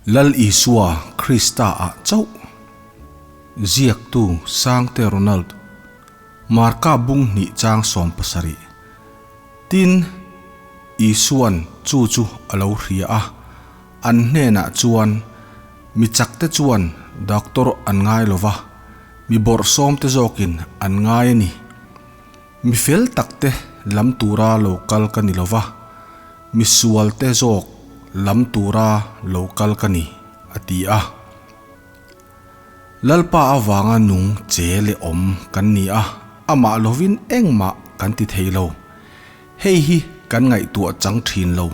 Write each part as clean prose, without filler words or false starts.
Lal Isua Krista ah chauh. Ziaktu Sangte Ronald, Marka bung hnih chang 70. Tin, Isuan chu chu a lo hria a, an hnenah chuan, Mi chakte chuan doctor an ngai lo va, mi bawrhsawmte zawkin an ngai a ni. Mi fel takte lam tura lo kal ka ni lo va, mi sualte zawk lam tura lo kal ka ni, a ti a. Lalpa avanga nung che leh awm kan ni a, amah lovin engmah kan ti thei lo. Hei hi kan ngaihtuah chang thin lo.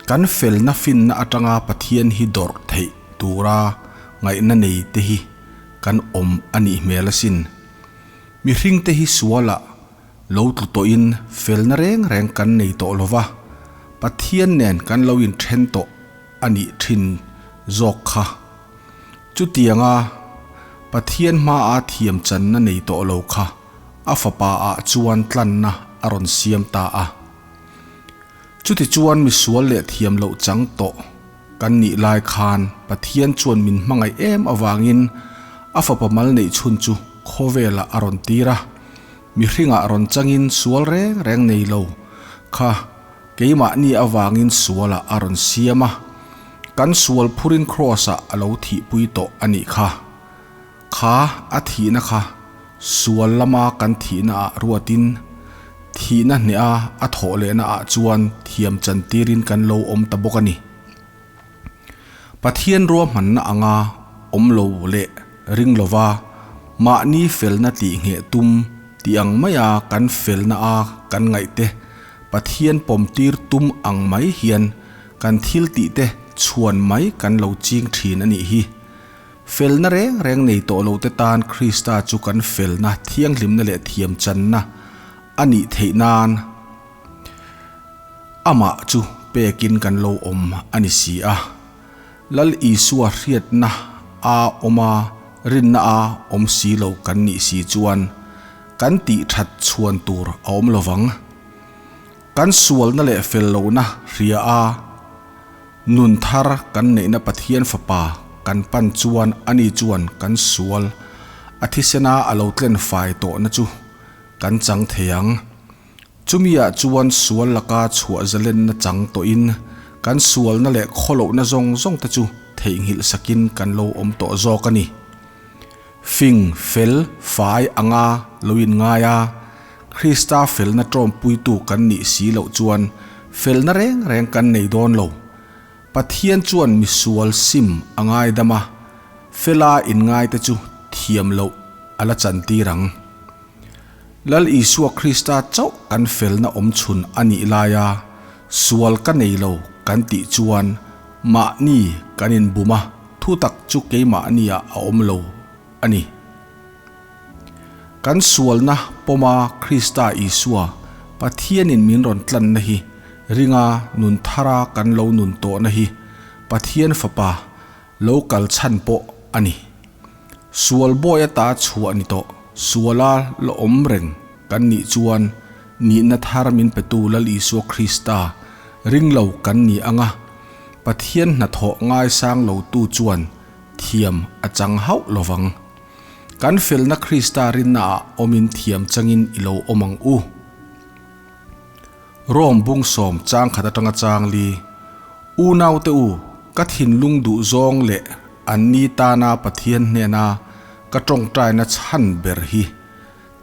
Kan felna finna atanga Pathian hi dawrh theih tura ngaihna nei te hi kan awm a nih hmel asin. Mihringte hi sualah lo tlu tawhin felna reng reng kan nei tawh lo va, Pathian nen kan lo inthen tawh a nih thin zawk kha. Chutianga Pathian hmaa thiam channa nei tawh lo kha a fapa ah chuan tlanna a rawn siam ta a. Chutichuan misual leh thiam loh chang tawh kan nih lai khan Pathian chuan min hmangaih em avangin a fapa mal neih chhun chu khawvelah a rawn tir a, mihringah rawn changin sual reng reng nei lo kha keimahni avangin sualah a rawn siam a, kan sual phurin Kraws-ah a lo thihpui tawh a nih kha. Kha a thihna kha sual lama kan thihna ah ruatin, thihna hneha a thawh lehna ah chuan thiam chan tirin kan lo awm ta bawk a ni. Pathian ruahmanna anga awm lo leh ring lova mahni felna tih ngheh tum tih ang maia kan felna a kan ngaihte Pathian pawm tir tum ang mai hian kan thil tihte chhuan mai kan lo ching thin a nih hi. Felna reng reng nei tawh lote tan Krista chu kan felna, thianghlimna leh thiamchanna a nih theih nan Amah chu pekin kan lo awm a ni si a. Lal Isua hriatna a awm a, rinna a awm si lo kan nih si chuan kan tih that chhuan tur a awm lo vang. Kan sualna leh fel lohna hria a. Nun thar kan neihna Pathian Fapa kan pan chuan ani chuan kan sual a thisena a lo tlen fai tawhna chu kan chang thei ang. Chumiah chuan sual laka chhuah zalenna chang tawhin kan sualna leh khawlohna zawng zawng te chu theihnghilh sakin kan lo awm tawh zawk a ni. Fing, fel, fai anga lo inngai a, Krista felna tawmpuitu kan nih si loh chuan felna reng reng kan nei dawn lo. Pathian chuan misual sim a ngaidam a, fela inngaite chu thiam loh a la chantir ang. Lal Isua Krista chauh kan felna awmchhun a nih laia sual ka nei lo kan tih chuan mahni kan inbum a, thutak chu keimahniah a awm lo a ni. Kan sualna pawma Krista Isua Pathianin min rawn tlanna hi ringa nun thara kan lo nun tawhna hi Pathian Fapa lo kal chhan pawh a ni. Sual bawi ata chhuah ni tawh suala la awm reng kan nih chuan nihna thar min petu Lal Isua Krista ring lo kan ni anga Pathian hnathawh ngaisang lotu chuan thiam a chang hauh lovang. Kan felna Krista rinnaah awmin thiam changin i lo awm ang u. Rome bung sawm chang khat atanga chang li, Unaute u, ka thinlung duh zawng leh anni tana Pathian hnena ka tawngtaina chhan ber hi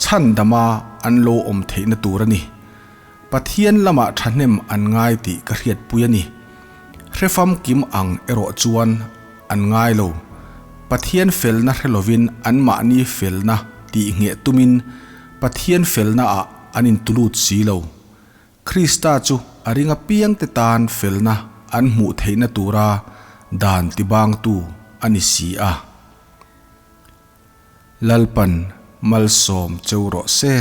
chhan dama an lo awm theihna tur a ni. Pathian lamah thahnem an ngai tih ka hriatpui a ni. Hrefamkim ang erawh chuan an ngai lo. Pathian felna hre lovin anmahni felna tih ngheh tumin Pathian felnaah an intulut si lo. Krista chu a ring apiangte tan felna an hmuh theihna tura dan tibangtu a ni si a. Lalpan malsawm cheu rawh se.